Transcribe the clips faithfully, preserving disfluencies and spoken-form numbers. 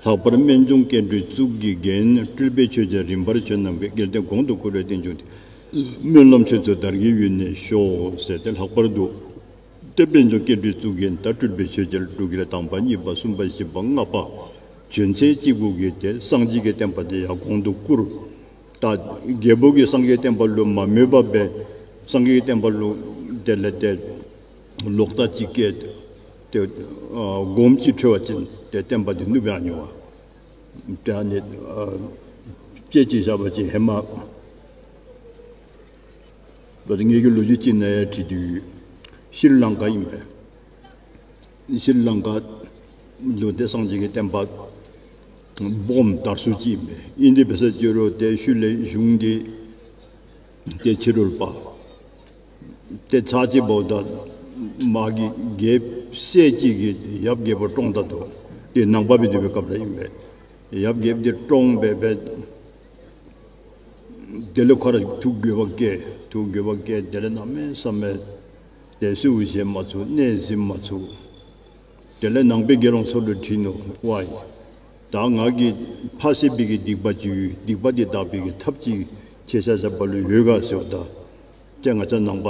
ལྷག་པར་སྨན་ལྗོངས་སྐྱེ་འགྲོའི་གཙུག་གི་རྒྱན། སྤྲུལ་པའི་ཆོས་རྒྱལ་རིམ་པར་བྱོན་ནམ་མཁའི། རྒྱལ་བསྟན་གོང་དུ་བཀུར་བའི་རྟེན་འབྱུང་དེ། སྨོན་ལམ་ཆོས་ཚོགས་དར་རྒྱས་ཡུན་གནས་ཤོག་ཟེར་ཏེ་ལྷག་པར་དུ་ཏེ་སྨན་ལྗོངས་སྐྱེ་འགྲོའི་གཙུག་རྒྱན་ད་སྤྲུལ་པའི་ཆོས་རྒྱལ་འབྲུག་རྒྱལ་དང་པ་གཉིས་པ་གསུམ་པ་བཞི་པ་ལྔ་པ་བྱོན་ཚད་གཅིག་པུ་གི་ཏེ་སངས་རྒྱས་ཀྱི་བསྟན་པ་དེ་ཡང་གོང་དུ་བཀུར། ད་རྒྱལ་པོ་གིས་སངས་རྒྱས་བསྟན་པ་ལུ་མ་མོས་པར་སྦེ་སངས་རྒྱས་བསྟན་པ་ལུ་དེ་ལས་ཏེ་ལོག་ལྟ་ཅིག་སྐྱེས་ཏེ་ཨ་སྒོམ་ཅིག་འཕྲོ་བ་ཅིན་ཏེ་བསྟན་པ་དེ་ནུབ་ཡར་འགྱོ་བ། ཏེ་ཨ་ནི་ཨ་དཔྱེ་ཅིག་བཞག་པ་ཅིན་ཧེ་མ་ད་ངེ་གི་ལོ་རྒྱུས་ཅིག་ནང་ཡང་བྲིས་ཏེ་ཡོད། ཤྲི་ལངྐ་ཨིན་པས། ཤྲི་ལངྐ་ལུ་ཏེ་སངས་རྒྱས་ཀྱི་བསྟན་པ་སྦོམ་དར་སུ་ཅིག་ཨིན་པས། ཨིན་དེ་འབད་ས་ཅིག་རུང་ཏེ་ཤུལ་ལས་གཞུང་འདི་ཏེ་ཕྱི་རོལ་པ་ཏེ་ཚར་གཅིག་འབདཝ་ད་མ་གི་རྒྱལཔོ་སྲས་ཅིག་གིས་ཡབ་རྒྱལ་པོ་བཀྲོངས་ད་འདུག། ཏེ་ནང་པ་སྦེ་སྡོད་པའི་སྐབས་ར་ཨིན་པས། ཡབ་རྒྱལཔོ་འདི་བཀྲོངས་སྦེ་སྦེ་དེ་ལས་ཁོ་ར་ཐུགས་འགྱོད་པ་སྐྱེས། ཐུགས་འགྱོད་པ་སྐྱེས། དེ་ལས་གནམ་མེད་ས་མེད་ཏེ་གསོལཝ་བཞེས་མ་ཚུགས། གནས་གཟིམ་མ་ཚུགས། དེ་ལས་ནང་པའི་དགེ་སློང་ཚུ་ལུ་དྲིས་ནུག། ཝའི་ད་ང་གིས་ཕ་སྲིད་པའི་གི་སྡིག་པ་ཅིག་ཡོད། སྡིག་པ་འདི་དག་པའི་གི་ཐབས་ཅིག་ཁྱེད་ཆ་ཁྱབ་ལུ་ཡོད་ག་ཟེརཝ་ད། ཏེ་ང་བཅས་ནང་པ་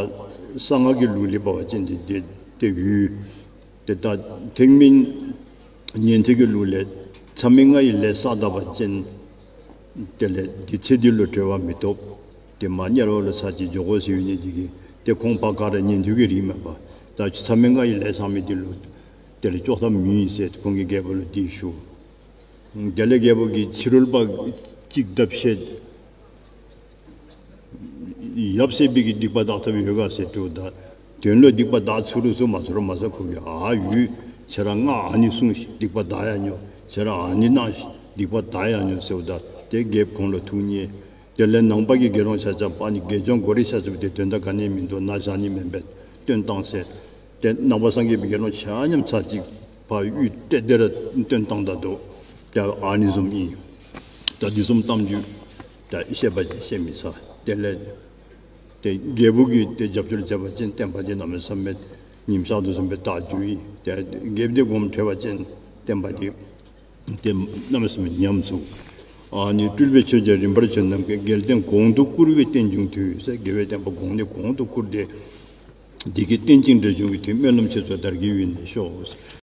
གསང་སྔགས་ཀྱི་ལུགས་ལས་འབད་བ་ཅིན་འདི་ཏེ་ཏེ་ཡོད། ཏེ་ད་ཐེག་དམན་ཉན་ཐོས་ཀྱི་ལུགས་ལས་མཚམས་མེད་ལྔ་ཡི་ལས་བསགས་ད་པ་ཅིན་དེ་ལས་འདི་ཚེ་འདི་ལུ་གྲོལ་བ་མི་ཐོབ། ཏེ་མར་དམྱལ་བ་ལུ་ཚར་གཅིག་འགྱོ་དགོ་ཟེར་ཡོད་ནི་འདི་གིས་ཏེ་ཁོང་ཕར་ག་ར་ཉན་ཐོས་ཀྱི་རིགས་མེན་པ། ད་མཚམས་མེད་ལྔ་ཡི་ལས་བསགས་མི་འདི་ལུ་དེ་ལས་ལྕོགས་ཐབས་མེད་ཟེར་ཁོང་གིས་རྒྱལ་པོ་ལུ་འདི་ཞུ། དེ་ལས་རྒྱལ་པོ་གིས་ཕྱི་རོལ་པ་ཅིག་བརྡབ་བཤད། ཡབ་སྲས་པའི་གི་སྡིག་པ་དག་ཐབས་ཡོད་ག་ཟེར་དྲིཝ་ད། དོན་ལུ་སྡིག་པ་དག་ཚུགས་རུང་ཚུགས་མ་ཚུགས་རུང་མ་ཚུགས་ཁོ་གིས་ཨ་ཡོད། ཁྱེད་ར་ང་ཨ་ནི་གསུངས་ཤིག། སྡིག་པ་དག་ཡར་འགྱོ། ཁྱེད་ར་ཨ་ནི་གནང་ཤིག། སྡིག་པ་དག་ཡར་འགྱོ་ཟེརཝ་ད་ཏེ་རྒྱལཔོ་ཁོང་ལུ་ཐུགས་མཉེས། དེ་ལས་ནང་པ་གི་དགེ་སློང་ཆ་ཁྱབ་ཨ་ནི་དགེ་སྦྱོང་གོ་རིམ་ཆ་ཁྱབ་དེ་དོན་དག་ག་ནི་མིན་འདུག། ནཱ་བཞག་ནི་མེན་པས། བཏོན་བཏང་ཟེར། ཏེ་ནང་པ་སངས་རྒྱས་པའི་དགེ་སློང་ཆ་མཉམ་ཚར་གཅིག་ཕར་ཡུལ་སྤྲོད་དེ་ར་བཏོན་བཏང་ད་འདུག། ཏེ་ཨ་ནི་བཟུམ་ཨིན། ད་འདི་བཟུམ་གཏམ་རྒྱུད་ད་བཤད་པ་ཅིན་བཤད་མི་ཚར། དེ་ལས་ཏེ་རྒྱལ་པོ་གིས་ཏེ་རྒྱབ་སྐྱོར་མཛད་པ་ཅིན་བསྟན་པ་འདི་གནམ་མེད་ས་མེད་ཉིམ་ཤར་དོ་བཟུམ་སྦེ་དར་རྒྱུ་ཨིན། ཏེ་རྒྱལཔོ་འདི་དགོངསམ་ཁྲེལ་བ་ཅིན་བསྟན་པ་འདི་ཏེ་གནམ་མེད་ས་མེད་ཉམས་ཚུགས། ཨ་ནི་སྤྲུལ་པའི་ཆོས་རྒྱལ་རིམ་པར་བྱོན་ནམ་མཁའི། རྒྱལ་བསྟན་གོང་དུ་བཀུར་བའི་རྟེན་འབྱུང་དུས་ཟེར། རྒྱལ་བའི་བསྟན་པ་གོང་ནས་གོང་དུ་བཀུར་ཏེ་འདི་གི་རྟེན་ཅིང་འབྲེལ་འབྱུང་གི་དུས། སྨོན་ལམ་ཆོས་ཚོགས་དར་རྒྱས་ཡུན་གནས་ཤོག།